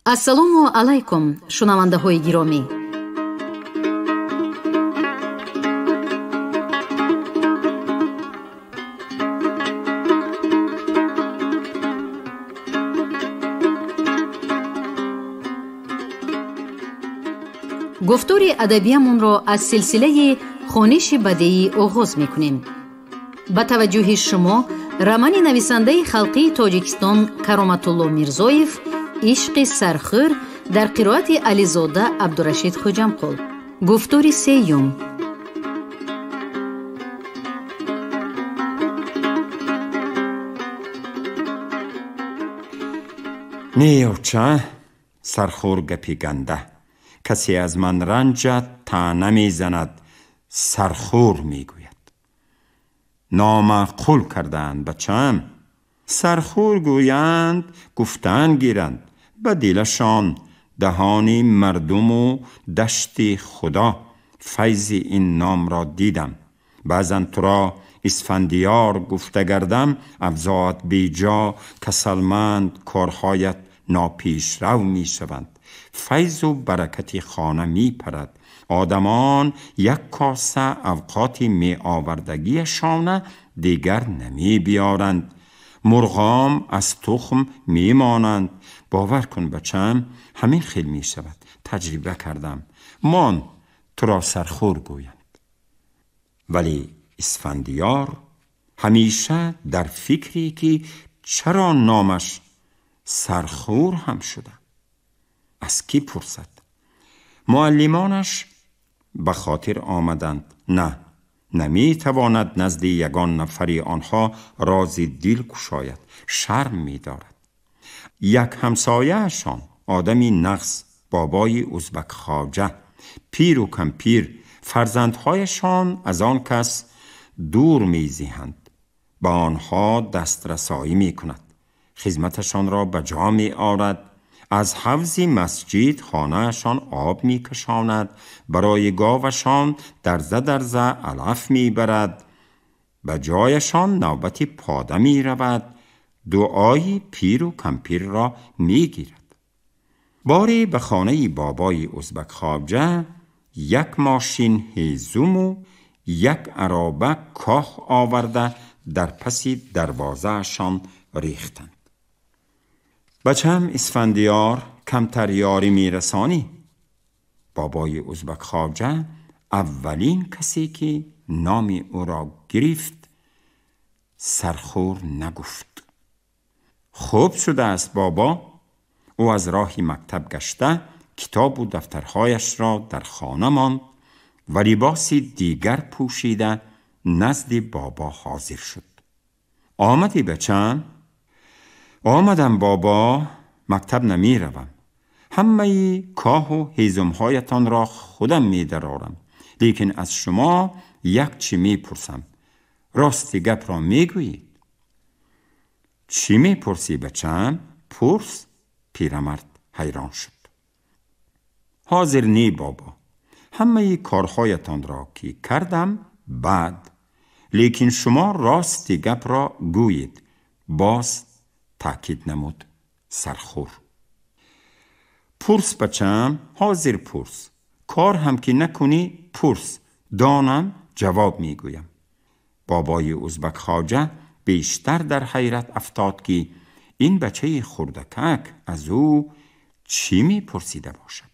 Ассалому алайкум, шунавандаҳои гиромӣ. Гуфтори адабиямонро аз силсилаи хониши бадеӣ оғоз мекунем. Ба таваҷҷӯҳи шумо романи нависандаи халқии Тоҷикистон Кароматулло Мирзоев «Ишқи сархӯр» дар қироати Ализода Абдурашид Хуҷамқул. Гуфтори сеюм. Не, оча, сархӯр гапи ганда. Касе аз ман ранҷад, таъна мезанад, сархӯр мегӯяд. Номаъқул кардаанд, бачаам. Сархӯр гӯянд, гуфтан гиранд. Ба дилашон даҳони мардуму дашти худо файзи ин номро дидам. Баъзан туро Исфандиёр гуфта гардам, авзоат беҷо, касалманд, корҳоят нопешрав мешаванд. Файзу баракати хона мепарад. Одамон як коса авқоти меовардагиашона дигар намебиёранд. Мурғом аз тухм мемонанд. Бовар кун, бачам, ҳамин хел мешавад. Таҷриба кардам. Мон туро сархӯр гӯянд. Вале Исфандиёр ҳамеша дар фикре ки чаро номаш сархӯр ҳам шуда. Аз кӣ пурсад? Муаллимонаш ба хотир омаданд. На, наметавонад назди ягон нафари онҳо рози дил кушояд. Шарм медорад. Як ҳамсояашон одами нағз, бобои Узбакхоҷа, пиру кампир, фарзандҳояшон аз он кас дур мезиҳанд. Ба онҳо дастрасоӣ мекунад, хизматашонро ба ҷо меорад, аз ҳавзи масҷид хонаашон об мекашонад, барои говашон дарза дарза алаф мебарад, ба ҷояшон навбати пода меравад, дуои пиру кампирро мегирад. Боре ба хонаи бобои Узбакхоҷа як мошин ҳезуму як ароба коҳ оварда дар паси дарвозаашон рехтанд. Бачам Исфандиёр, камтар ёрӣ мерасонӣ? Бобои Узбакхоҷа аввалин касе ки номи ӯро гирифт, сархӯр нагуфт. Хуб шудааст, бобо. Ӯ аз роҳи мактаб гашта китобу дафтарҳояшро дар хона монд ва либоси дигар пӯшида назди бобо ҳозир шуд. Омадӣ, бачам? Омадам, бобо, мактаб намеравам. Ҳамаи коҳу ҳезумҳоятонро худам медарорам, лекин аз шумо як чӣ мепурсам. Рости гапро мегӯед? Чӣ мепурсӣ, бачам? Пурс. Пирамард ҳайрон шуд. Ҳозир не, бобо. Ҳамаи корҳоятонро ки кардам баъд, лекин шумо рости гапро гӯед. Боз таъкид намуд сархӯр. Пурс, бачам, ҳозир пурс. Кор ҳам ки накунӣ, пурс. Донам, ҷавоб мегӯям. Бобои Узбакхоҷа бештар дар ҳайрат афтод ки ин бачаи хурдакак аз ӯ чӣ мепурсида бошад.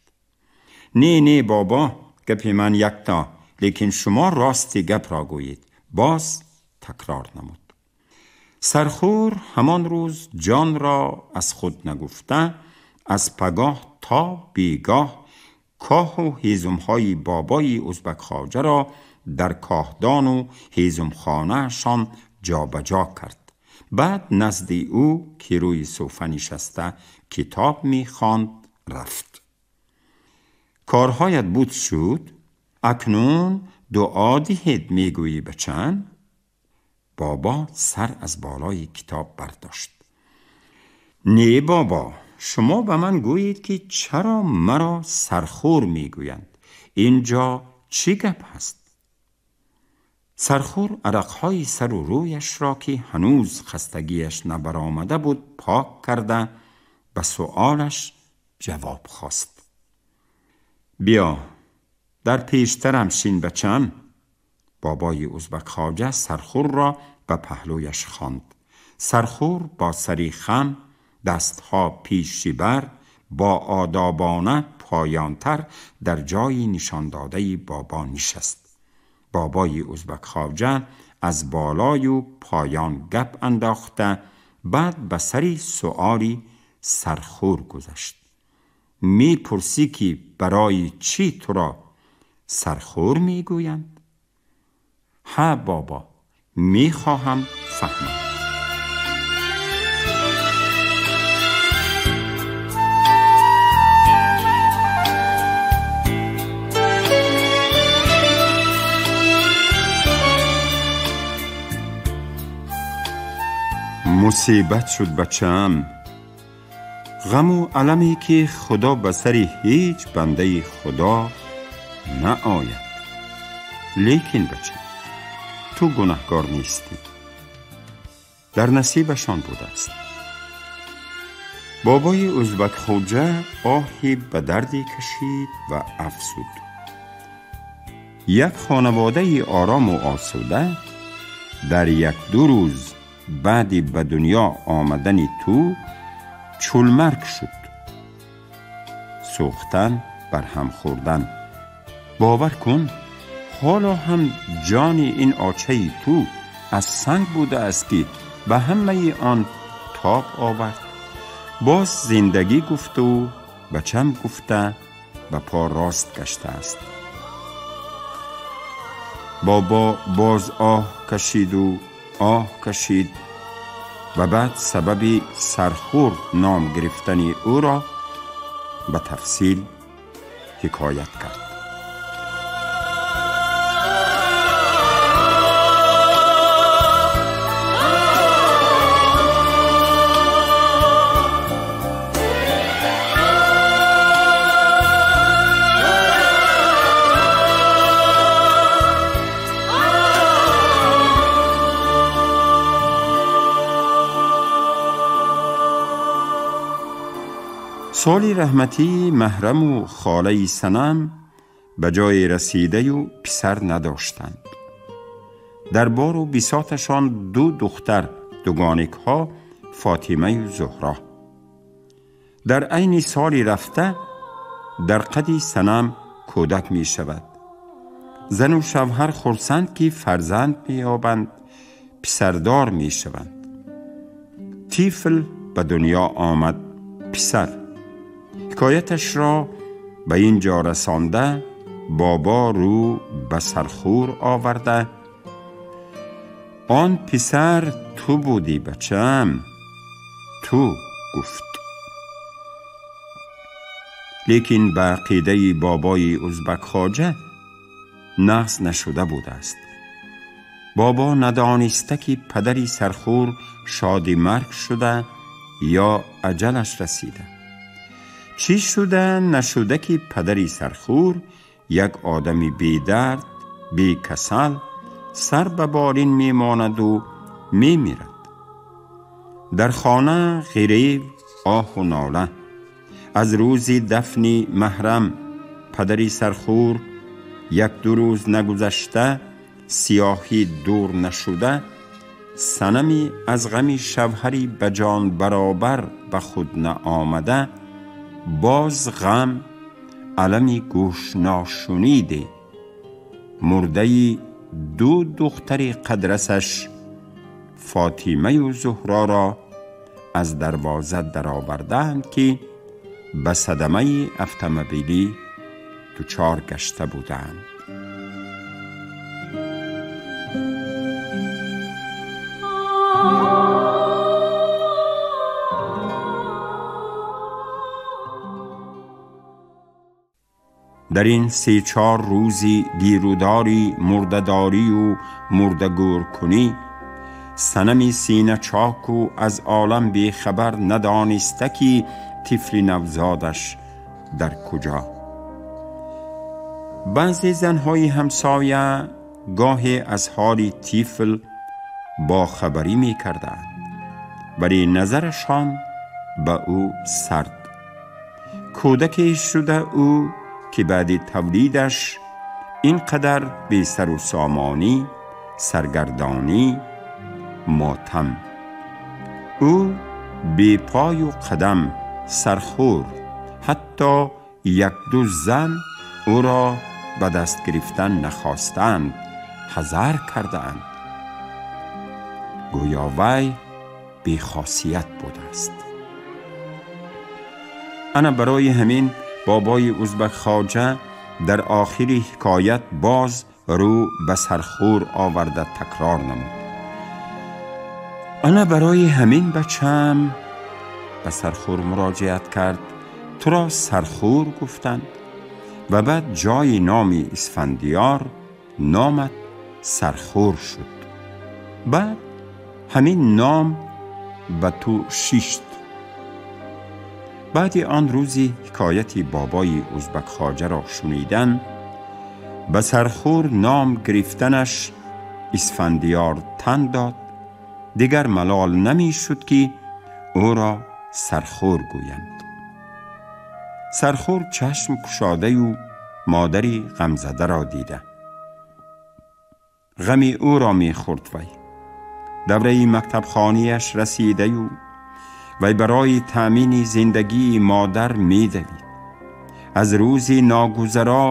Не, не, бобо, гапи ман якто, лекин шумо рости гапро гӯед. Боз такрор намуд. Сархӯр ҳамон рӯз ҷонро аз худ нагуфта, аз пагоҳ то бегоҳ коҳу ҳезумҳои бобои Узбакхоҷаро дар коҳдону ҳезумхонаашон ҷобаҷо кард. Баъд назди ӯ ки рӯи суфа нишаста китоб мехонд рафт. Корҳоят буд шуд? Акнун дуо диҳед мегӯӣ, бачам? Бобо сар аз болои китоб бардошт. Не, бобо, шумо ба ман гӯед ки чаро маро сархӯр мегӯянд. Инҷо чӣ гап ҳаст? Сархӯр арақҳои сару рӯяшро ки ҳанӯз хастагиаш набаромада буд пок карда ба суолаш جواب خواست. بیا در پیشترم شین بچم. بابای ازبک خواجه سرخور را به پهلویش خواند. سرخور با سری خم، دستها پیش بر، با آدابانه پایانتر در جایی نشان داده بابا نشست. بابای ازبک خواجه از بالای و پایان گپ انداخته، بعد به سری سؤالی سرخور گذشت. می پرسی که برای چی تو را سرخور می گویند؟ ها بابا، می خواهم فهمم. مصیبت شد بچم، غم و علمی که خدا به سر هیچ بنده خدا نه آید. لیکن بچه تو گناهکار نیستی، در نصیبشان بوده است. بابای ازبک خوجه آهی به دردی کشید و افسود. یک خانواده آرام و آسوده در یک دو روز بعدی به دنیا آمدن تو چولمرگ شد. سوختن، برهم خوردن. باور کن حالا هم جان این آچه تو از سنگ بوده است که به همه آن تاب آورد. باز زندگی گفت و بچم گفته به پا راست گشته است. بابا باز آه کشید و آه کشید و بعد سبب سرخور نام گرفتن او را به تفصیل حکایت کرد. سالی رحمتی محرم و خاله سنم به جای رسیده و پسر نداشتند. در بار و بساطشان دو دختر دوگانک ها، فاطمه و زهرا. در عین سالی رفته در قد سنم کودک می شود. زن و شوهر خرسند که فرزند می یابند، پسردار می شوند. طفل به دنیا آمد، پسر. حکایتش را به اینجا رسانده، بابا رو به سرخور آورده. آن پسر تو بودی بچم، تو گفت. لیکن به عقیده بابای ازبک خواجه نقص نشده بوده است. بابا ندانسته که پدری سرخور شادی مرگ شده یا اجلش رسیده. چی شده نشده که پدری سرخور یک آدمی بی درد بی کسل سر به بالین می ماند و می میرد. در خانه غریو آه و ناله. از روز دفن محرم پدری سرخور یک دو روز نگذشته، سیاهی دور نشده، صنمی از غم شوهری به جان برابر به خود نه آمده، باز غم علمی گوش ناشنیده، مرده دو دختر قدرسش فاطمه و زهرا را از دروازه درآوردند که به صدمه اتومبیلی دچار گشته بودند. در این 3-4 روزی گیروداری، مردداری و مردگور کنی، صنمی سینه چاک و از عالم بی خبر ندانسته که طفل نوزادش در کجا. بعضی زنهای همسایه گاهی از حال طفل با خبری می کردند، ولی نظرشان به او سرد. Кӯдаке шуда ӯ ки баъди тавлидаш ин қадар бесару сомонӣ, саргардонӣ, мотам. Ӯ бепою қадам, сархӯр, ҳатто як-ду зан ӯро ба даст гирифтан нахостанд, ҳазар кардаанд. Гӯё вай бехосият будааст. Ана барои ҳамин бобои Узбак Хоҷа дар охири ҳикоят боз рӯ ба сархӯр оварда такрор намуд. Ана барои ҳамин бачам, ба сархӯр муроҷиат кард, туро сархӯр гуфтанд ва баъд ҷои номи Исфандиёр номат сархӯр шуд. Баъд ҳамин ном ба ту шишт. Баъди он рӯзи ҳикояти бобои Узбак Хоҷаро шунидан, ба сархӯр ном гирифтанаш Исфандиёр тан дод. Дигар малол намешуд ки ӯро сархӯр гӯянд. Сархӯр чашм кушодаю модари ғамзадаро дида. Ғами ӯро мехӯрд вай. Давраи мактабхониаш расидаю вай барои таъмини зиндагии модар медавид. Аз рӯзи ногузаро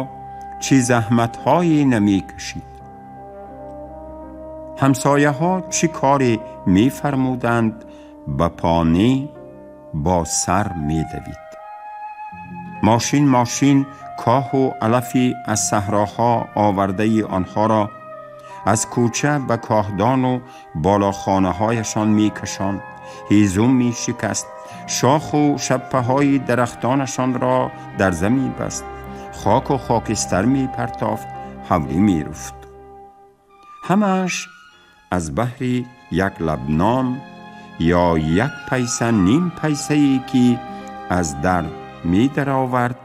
чӣ заҳматҳое намекашид. Ҳамсояҳо чӣ коре мефармуданд, ба понӣ бо сар медавид. Мошин мошин коҳу алафи аз саҳроҳо овардаи онҳоро аз кӯча ба коҳдону болохонаҳояшон мекашонд, ҳезум мешикаст, шоху шаппаҳои дарахтонашонро дарза мебаст, хоку хокистар мепартофт, ҳавлӣ меруфт. Ҳамааш аз баҳри як лабнон ё як пайса ним пайсае ки аз дар медаровард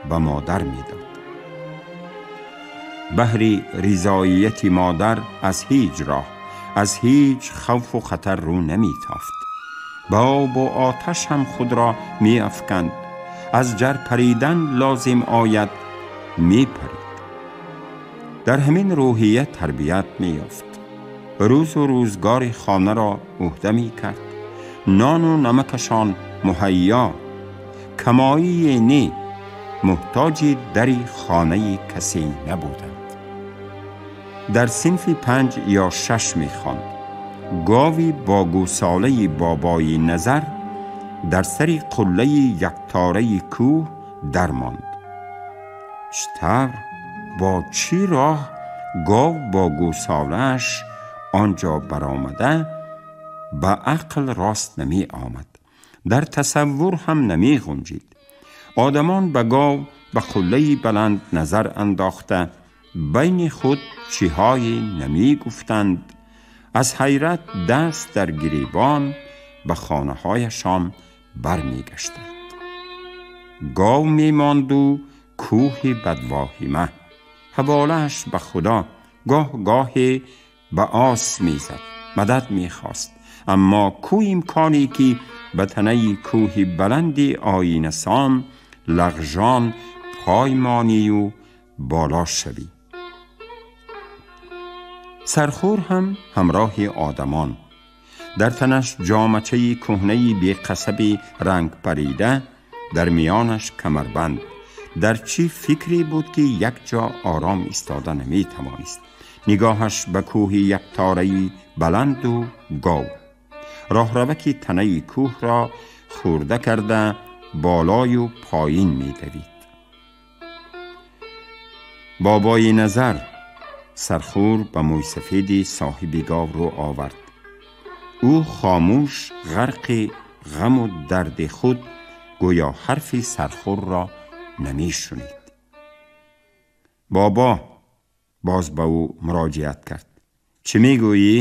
ба модар медод. Баҳри ризоияти модар аз ҳеҷ роҳ, аз ҳеҷ хавфу хатар рӯ наметофт. Ба обу оташ ҳам худро меафканд. Аз ҷар паридан лозим ояд, мепарид. Дар ҳамин рӯҳия тарбият меёфт. Рӯзу рӯзгори хонаро ӯҳда мекард. Нону намакашон муҳайё, камоие не, муҳтоҷи дари хонаи касе набуданд. Дар синфи 5 ё 6 мехонд. Гови бо гӯсолаи бобои Назар дар сари қуллаи яктораи кӯҳ дармонд. Чӣ тавр, бо чӣ роҳ гов бо гӯсолааш он ҷо баромада ба ақл рост намеомад, дар тасаввур ҳам намеғунҷид. Одамон ба гов ба қуллаи баланд назар андохта байни худ чиҳое намегуфтанд. Аз ҳайрат даст дар гиребон ба хонаҳояшон бармегаштанд. Гов мемонду кӯҳи бадвоҳима. Ҳаволааш ба Худо, гоҳ гоҳе ба ос мезад, мадад мехост. Аммо ку имконе ки ба танаи кӯҳи баланди оинасон лағжон поймонию боло шавӣ. Сархӯр ҳам ҳамроҳи одамон. Дар танаш ҷомачаи кӯҳнаи беқасаби рангпарида, дар миёнаш камарбанд. Дар чӣ фикре буд ки як ҷо ором истода наметавонист. Нигоҳаш ба кӯҳи яктораи баланду гов. Роҳраваки танаи кӯҳро хӯрда карда болою поин медавид. Бобои Назар сархӯр ба мӯйсафеди соҳиби гов рӯ овард. Ӯ хомӯш ғарқи ғаму дарди худ гӯё ҳарфи сархӯрро намешунид. Бобо боз ба ӯ муроҷиат кард. Чӣ мегӯӣ?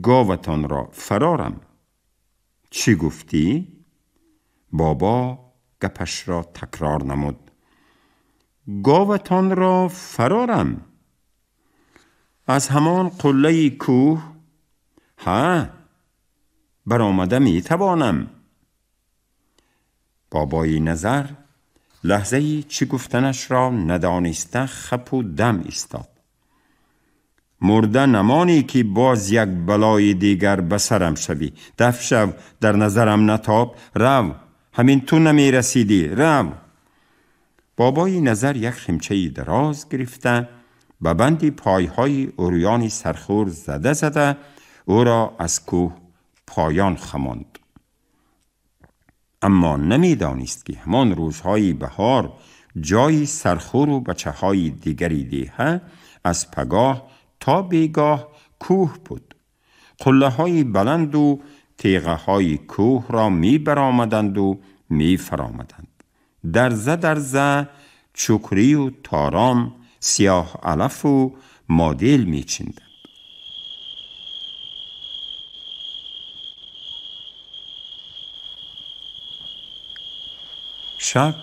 Говатонро фарорам. Чӣ гуфтӣ? Бобо гапашро такрор намуд. Говатонро фарорам. Аз ҳамон қуллаи кӯҳ? Ҳа, баромада метавонам. بابای نظر لحظه‌ای چی گفتنش را ندانسته خپ و دم ایستاد. مرده نمانی که باز یک بلای دیگر به سرم شوی. دف شو، در نظرم نتاب، رو، همین تو نمی رسیدی، رو. بابای نظر یک خمچه دراز گرفته به بند پایهای اوریان سرخور زده زده او را از کوه پایان خماند. اما نمیدانست که همان روزهای بهار جای سرخور و بچه های دیگری دیه از پگاه تا بیگاه کوه بود. قله های بلند و تیغه های کوه را می برآمدند و می فرآمدند. درزه درزه چکری و تارام، سیاه علف و مادل می چیندند. شب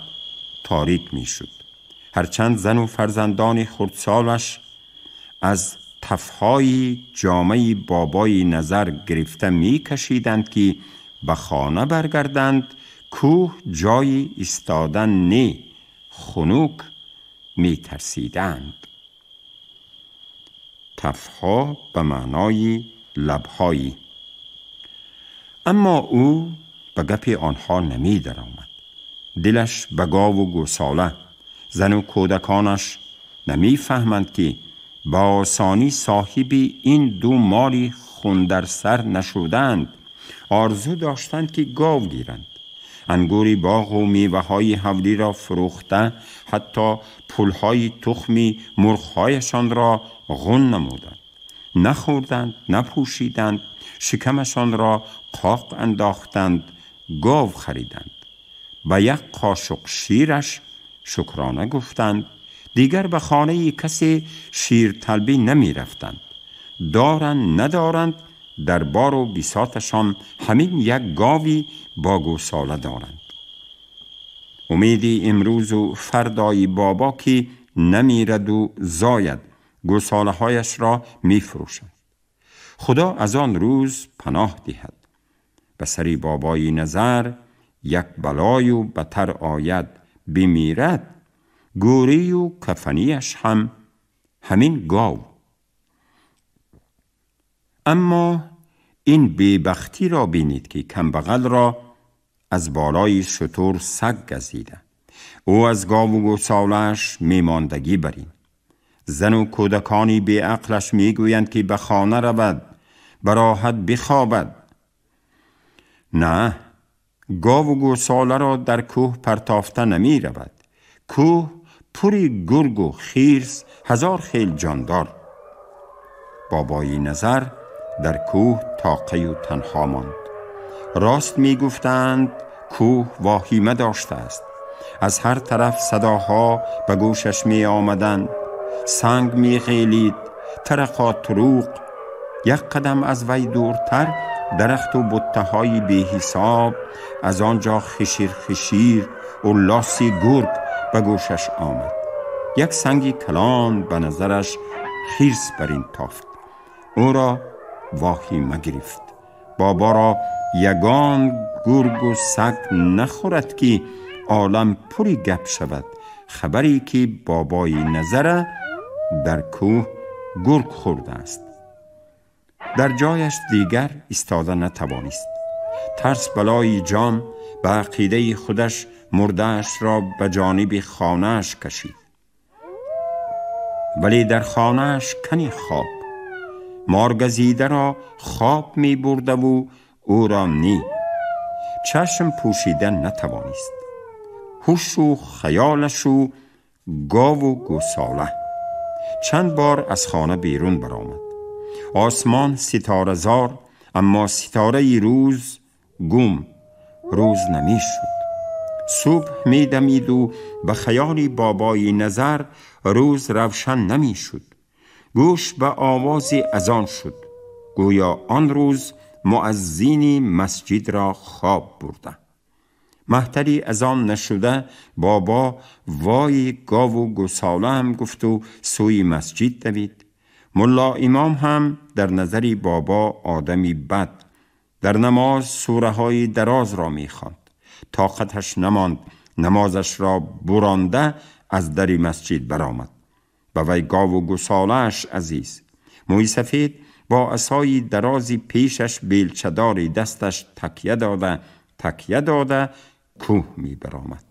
تاریک می شد. هرچند زن و فرزندان خردسالش از تفهای جامعه بابای نظر گرفته می کشیدند که به خانه برگردند، کوه جای ایستادن نه، خنک می ترسیدند. تفها به معنای لبهایی. اما او به گپ آنها نمی در آمد. دلش به گاو و گوساله، زن و کودکانش نمی فهمند که با آسانی صاحب این دو مالی خون در سر نشودند. آرزو داشتند که گاو گیرند. انگوری باغ و میوه های حولی را فروخته، حتی پولهای تخمی مرغهایشان را غن نمودند. نخوردند، نپوشیدند، شکمشان را قاق انداختند، گاو خریدند. به یک قاشق شیرش شکرانه گفتند. دیگر به خانه کسی شیر طلبی نمی رفتند. دارند ندارند در بار و بساطشان همین یک گاوی با گوساله دارند. امیدی امروز و فردای بابا که نمیرد و زاید، گوساله هایش را می فروشد. خدا از آن روز پناه دهد. به سری بابای نظر یک بلای و بتر آید، بمیرد، گوری و کفنیش هم همین گاو. اما این بیبختی را بینید که کمبغل را از بالای شتر سگ گزیده. او از گاو و گوساله‌اش میماندگی برین. زن و کودکانی بیعقلش میگویند که به خانه رود، براحت بخوابد. نه، گاو و گوساله را در کوه پرتافته نمی رود. کوه پری گرگ و خیرس، هزار خیل جاندار. بابای نظر در کوه تاقه و تنها ماند. راست می گفتند کوه واهیمه داشته است. از هر طرف صداها به گوشش می آمدند. سنگ می غیلید، ترقا تروق. یک قدم از وی دورتر درخت و بته های بی حساب، از آنجا خشیر خشیر و لاسی گرگ به گوشش آمد. یک سنگ کلان به نظرش خیرس برین تافت. او را واهیمه گرفت. بابا را یگان گرگ و سگ نخورد که عالم پری گپ شود. خبری که بابای نظر در کوه گرگ خورده است. در جایش دیگر ایستاده نتوانست. ترس بلای جان به عقیده خودش مرده‌اش را به جانب خانه‌اش کشید. ولی در خانه‌اش کنی خواب. مارگزیده را خواب می برده و او را نی. چشم پوشیده نتوانست. هوش و خیالش و گاو و گوساله. چند بار از خانه بیرون برآمد. آسمان ستاره زار، اما ستاره روز گم، روز نمی شد. صبح می دمید و به خیال بابای نظر روز روشن نمی شد. گوش به آواز اذان شد. گویا آن روز مؤذین مسجد را خواب برده. مهتری از آن نشده بابا وای گاو و گوساله هم گفت و سوی مسجد دوید. ملا امام هم در نظر بابا آدمی بد، در نماز سوره های دراز را می خواند. طاقتش نماند، نمازش را برانده از در مسجد برآمد. به وی گاو و گوساله‌اش عزیز. موی سفید با عصای درازی پیشش بیلچه‌داری دستش تکیه داده کوه می برآمد.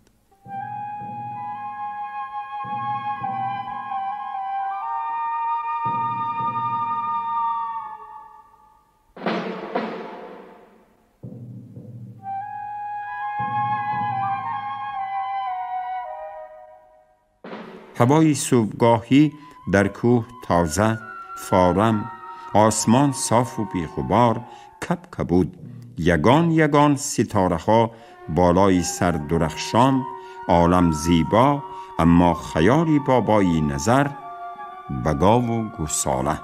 هوای صبحگاهی در کوه تازه، فارم، آسمان صاف و بی‌غبار، کپ کبود، یگان یگان ستاره ها بالای سر درخشان، عالم زیبا، اما خیالی بابایی نظر به گاو و گوساله.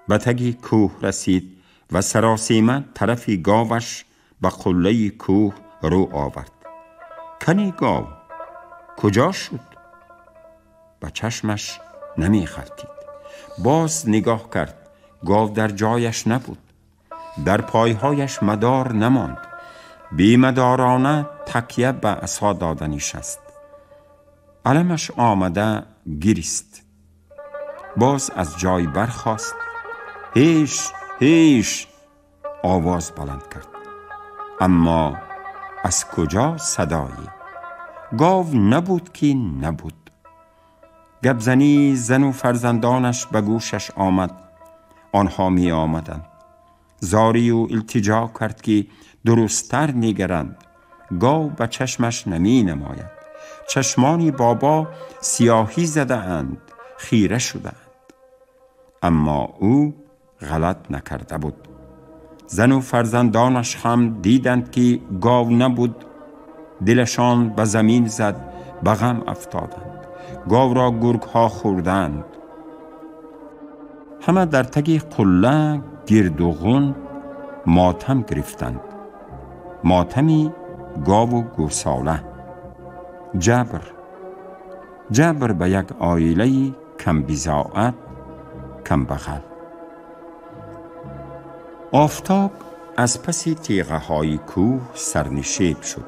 به تگی کوه رسید و سراسیمه طرف گاوش به قله کوه رو آورد. کنی گاو کجا شد؟ به چشمش نمی غلطید. باز نگاه کرد، گاو در جایش نبود. در پایهایش مدار نماند. بیمدارانه تکیه به عصا داده نشست. علمش آمده گریست. باز از جای برخاست. هیش هیش آواز بلند کرد. اما از کجا صدایی؟ گاو نبود که نبود. گبزنی زن و فرزندانش به گوشش آمد. آنها می آمدند. زاری و التجا کرد که درستتر نگرند. گاو به چشمش نمی نماید. چشمانی بابا سیاهی زده اند، خیره شده اند. اما او غلط نکرده بود. زن و فرزندانش هم دیدند که گاو نبود. دلشان به زمین زد، به غم افتادند. گاو را گرگ ها خوردند. همه در تگ قله گرد و غون ماتم گرفتند. ماتمی گاو و گوساله. جبر به یک عائله کم بضاعت، کم بغل. آفتاب از پس تیغه های کوه سرنشیب شد.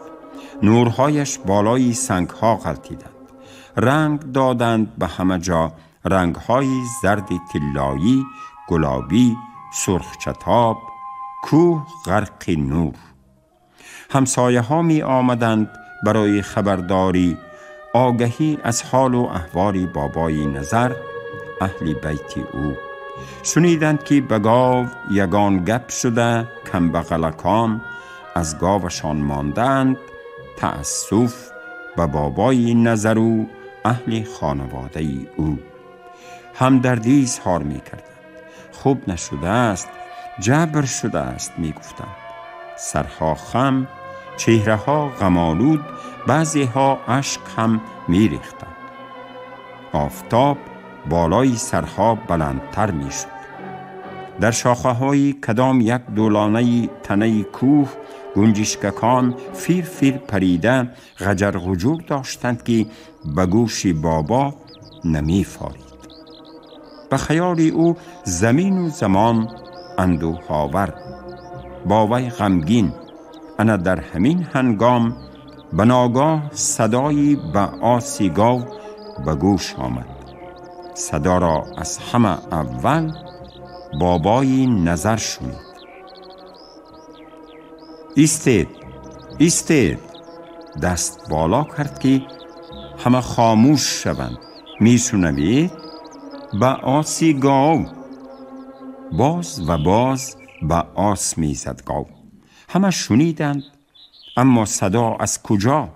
نورهایش بالای سنگ ها غلطیدند. رنگ دادند به همه جا، رنگهای زرد طلایی، گلابی، سرخ چتاب. کوه غرق نور. همسایه ها می آمدند برای خبرداری، آگهی از حال و احوال بابای نظر، اهل بیت او. شنیدند که به گاو یگان گپ شده، کم بغلکان از گاوشان ماندند. تأسف به بابای نظر و اهل خانواده او. همدردی اظهار می کردند. خوب نشده است، جبر شده است می گفتند. سرها خم، چهره ها غم آلود، بعضی ها اشک هم می ریختند. آفتاب بالای سرها بلندتر می شد. در شاخه های کدام یک دولانه تنه کوه گنجشککان فیر فیر پریده غجر غجور داشتند که به گوش بابا نمی فارید. به خیال او زمین و زمان اندوه‌آور، با وی غمگین. انا در همین هنگام به ناگاه صدایی به آسی گاو به گوش آمد. صدا را از همه اول بابای نظر شنید. ایستید، ایستید. دست بالا کرد که همه خاموش شوند. می شنوید؟ به آسی گاو. باز و باز به آس می زد گاو. همه شنیدند، اما صدا از کجا؟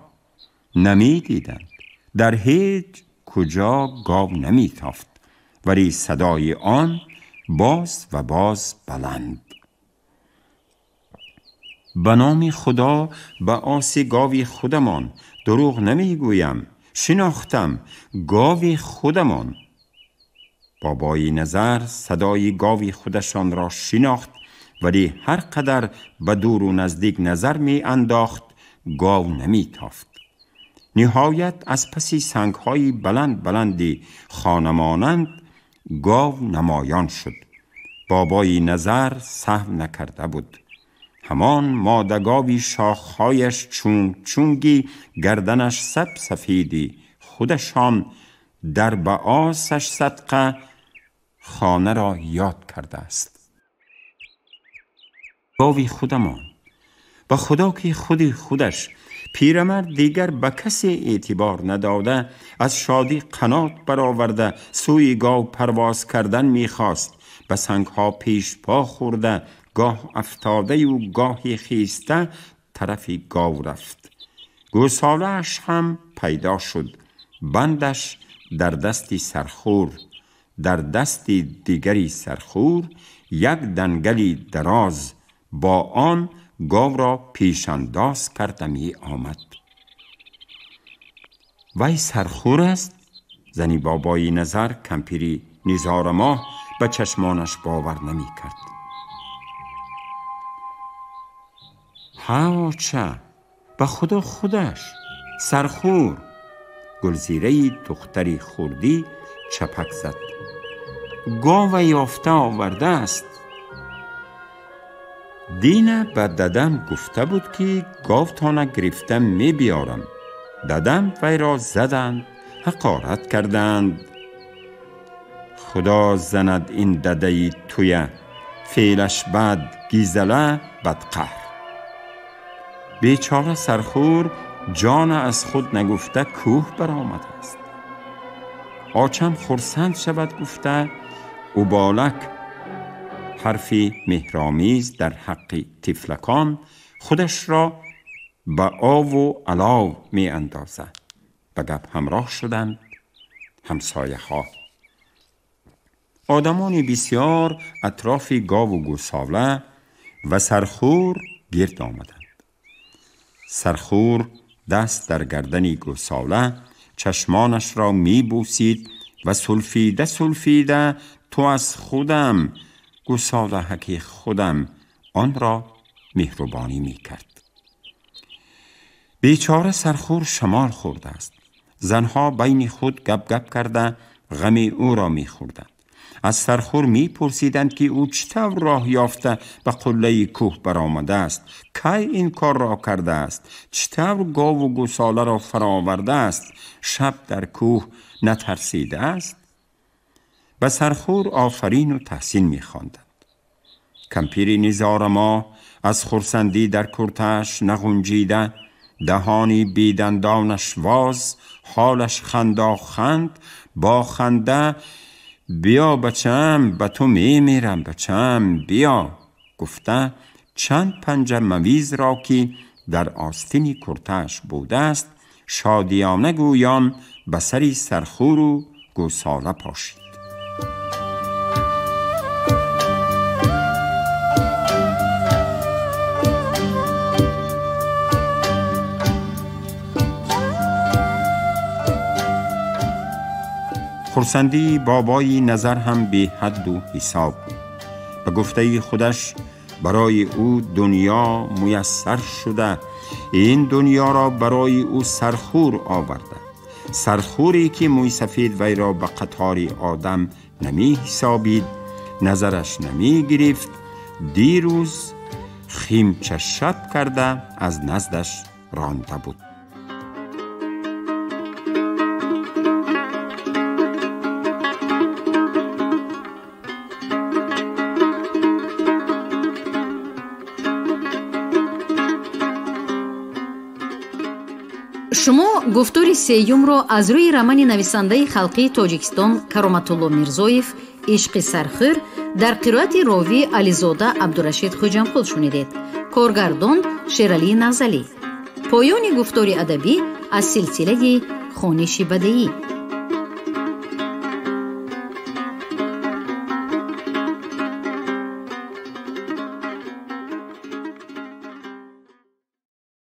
نمی دیدند. در هیچ کجا گاو نمی تافت، ولی صدای آن باز و باز بلند. به نام خدا به آس گاوی خودمان، دروغ نمی گویم، شناختم گاوی خودمان. بابای نظر صدای گاوی خودشان را شناخت، ولی هر قدر به دور و نزدیک نظر می انداخت گاو نمی تافت. نهایت از پس سنگ‌های بلند بلندی خانمانند گاو نمایان شد. بابای نظر سهو نکرده بود. همان مادگاوی شاخهایش چونگ چونگی، گردنش سب سفیدی، خودشان در بعاسش صدقه خانه را یاد کرده است. گاوی خودمان، با خدا که خودی خودش. پیرمرد دیگر به کسی اعتبار نداده، از شادی قنات برآورده سوی گاو پرواز کردن میخواست. به سنگها پیش پا خورده، گاه افتاده و گاهی خیسته طرف گاو رفت. گوساله‌اش هم پیدا شد، بندش در دستی سرخور، در دست دیگری سرخور یک دنگلی دراز، با آن گاو را پیش انداز کرده می آمد. وی سرخور است؟ زنی بابای نظر کمپیری نزار ماه به چشمانش باور نمی کرد. ها چه؟ به خدا خودش سرخور. گلزیره دختری خوردی چپک زد. گاو یافته آورده است. دینه به ددم گفته بود که گاوتانه گرفته می بیارم. ددم وی را زدند، حقارت کردند. خدا زند این ددهی تویه، فعلش بد، گیزله بدقهر. بیچاره سرخور جان از خود نگفته کوه برآمده است. آچم خرسند شود گفته اوبالک، حرفی مهرامیز در حق طفلکان، خودش را به آب و علاو می اندازد. به گپ همراه شدند همسایه ها. آدمان بسیار اطراف گاو و گوساله و سرخور گرد آمدند. سرخور دست در گردن گوساله، چشمانش را می بوسید و سلفیده سلفیده تو از خودم، گوساله حکی خودم، آن را مهربانی می کرد. بیچاره سرخور شمال خورده است. زنها بین خود گپ گپ کرده غم او را می خوردند. از سرخور می پرسیدند که او چطور راه یافته به قله کوه برآمده است، کی این کار را کرده است، چطور گاو و گوساله را فراورده است، شب در کوه نترسیده است. به سرخور آفرین و تحسین می خواندند. کمپیر نزار ما از خرسندی در کرتش نغنجیده، دهانی بیدندانش واز، حالش خندا خند، با خنده بیا بچم به تو می میرم بچم بیا گفته چند پنجه مویز را که در آستین کرتش بوده است شادیانه گویان به سری سرخور و گوساله پاشید. خرسندی بابای نظر هم بی حد و حساب. به گفته خودش برای او دنیا میسر شده، این دنیا را برای او سرخور آورده، سرخوری که موی سفید وی را به قطار آدم نمی حسابید، نظرش نمی گرفت. دیروز خیمچه شب کرده از نزدش رانده بود. Шумо гуфтори сеюмро аз рӯи романи нависандаи халқии Тоҷикистон Кароматулло Мирзоев «Ишқи сархӯр» дар қироати ровӣ Ализода Абдурашид Хуҷамқул шунидед. Коргардон Шералӣ Нағзалӣ. Поёни гуфтори адабӣ аз силсилаи хониши бадеӣ.